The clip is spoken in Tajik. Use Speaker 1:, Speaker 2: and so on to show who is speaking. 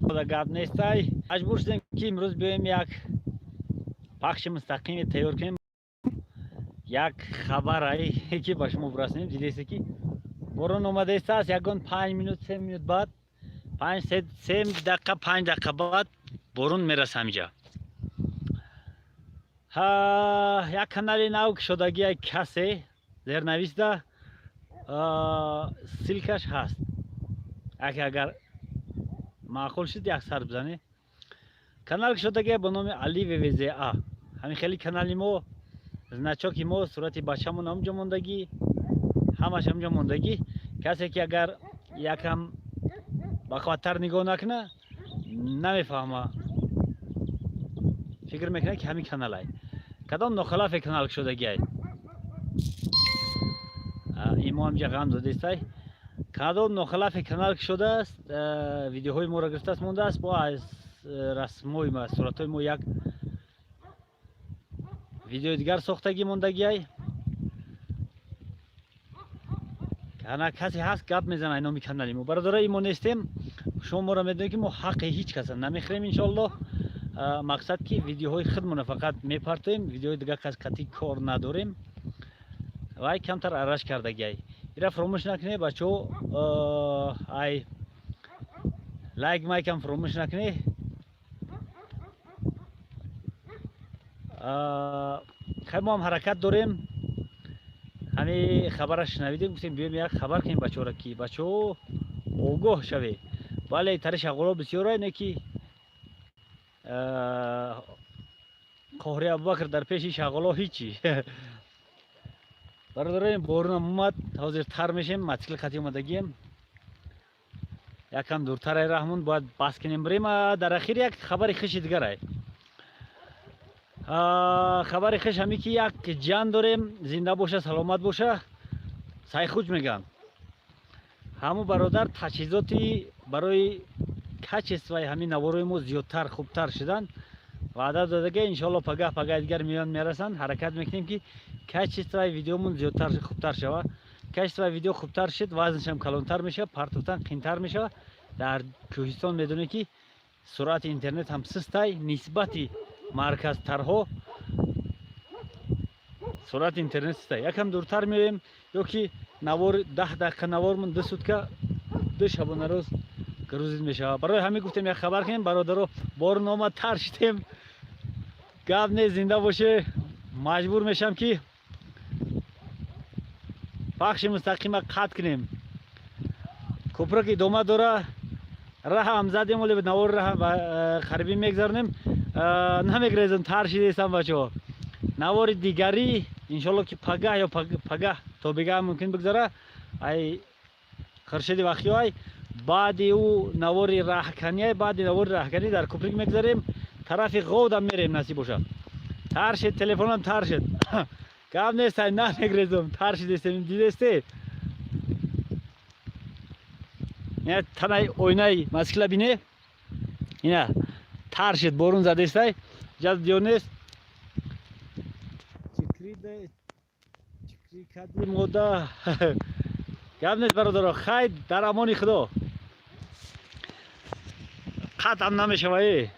Speaker 1: Гап нестай, маҷбур шудем, ки имрӯз биёем, як пахши мустақиме тайёр кунем, як хабарае ки ба шумо бирасонем. Дидесе, ки борон омадаистааст. Ягон 5 минут, 3 минут баъд, панҷ, се дақиқа, 5 дақиқа баъд борон мераса ҳамиҷа. Як канали нав кушодагия касе, зернависда ссылка ш ҳаст. Яке агар маъқул шуд, як сар бизанед. Канал кушодагия ба номи Али ВВЗА. Ҳамин хели канали мо, значок и мо, сурати бачамон ҳамҷо мондагӣ, ҳамаш ҳамҷо мондагӣ. Касе ки агар якам бақувваттар нигоҳ накуна, намефаҳма, фикр мекунад, ки ҳамин каналай. Кадом нохалафе канал кушодагиай, имо ҳамҷа ғам додестай. Кадом нохалафе канал кушодааст, видеоҳои моро гирифтааст, мондааст, бо аз расмҳои мо, суратҳои мо як видеои дигар сохтагӣ мондагиай. Ана касе ҳаст, гап мезана номи канали мо. Бародарои, мо нестем. Шумо моро медонед, ки мо ҳаққи ҳеҷ каса намехӯрем, иншоаллоҳ. Мақсад, ки видеоҳои худмона фақат мепартоем, видеои дигар кас қатъи кор надорем. Вай камтар араш кардагиай. Ира фуромӯш накунед, бачаҳо, ай лайк майкам фуромӯш накунед. Хай, мо ҳам ҳаракат дорем. Ҳамин хабара шунавидем, гуфтем, биёем, як хабар кунем бачаҳоро, ки бачаҳо огоҳ шавед. Бале, тари шағоло бисёра, не ки қоҳри Абубакр дар пеши шағоло ҳичи. Бародароем, борунам омад, ҳозир тар мешем. Мотсикл қати омадагием, якам дуртарай раҳмон, бояд бас кунем, бирем. Дар ахир як хабари хуши дигарай. Хабари хуш ҳаме, ки як ҷан дорем, зинда боша, саломат боша, Сайхуҷ мегӯям. Ҳамун бародар таҷҳизоти барои качество и ҳамин наворои мо зиёдтар, хубтар шудан ваъда додага. Иншоалло, пагаҳ, пагаҳи дигар меён, мерасанд. Ҳаракат мекунем, ки качество и видеомон зиёдтар, хубтар шава. Качество и видео хубтар шуд, вазншам калонтар мешава, партофтан қинтар мешава. Дар кӯҳистон медонед, ки суръати интернет ҳам сустай, нисбати марказтарҳо суръати интернет сустай. Якам дуртар меоем ё ки навор, 10 дақиқа навормон 2 сутка, 2 шабонарӯз грузить мешавад. Барои ҳамин гуфтем, як хабар кунем, бародаро. Борон омад, тар шидем. Гап нест, зинда боше. Маҷбур мешавам, ки пахши мустақима қатъ кунем. Кӯпрак идома дора, раҳам задем, оле навори раҳам қарибӣ мегзаронем. Намегрезам, тар шидестам, бачаҳо. Навори дигарӣ, иншоалло, ки пагаҳ ё пагаҳ то бегаҳ мумкин бигзара. Ай Хуршеди Вахиёай, баъди ӯ навори раҳканиай. Баъди навори раҳканӣ дар кӯприк мегзарем, тарафи Ғовдам мерем, насиб бошад. Тар шед, телефонам тар шед. Гап нест, ай намегрезам, тар шидестем, дидесте. Ина танаи оинаи мотсикла бине, ина тар шед, борун задестай, ҷаз диёр нест. Чикри кади мода. Гап нест, бародаро, хайр, дар амони Худо. Қатъам намешава. Е.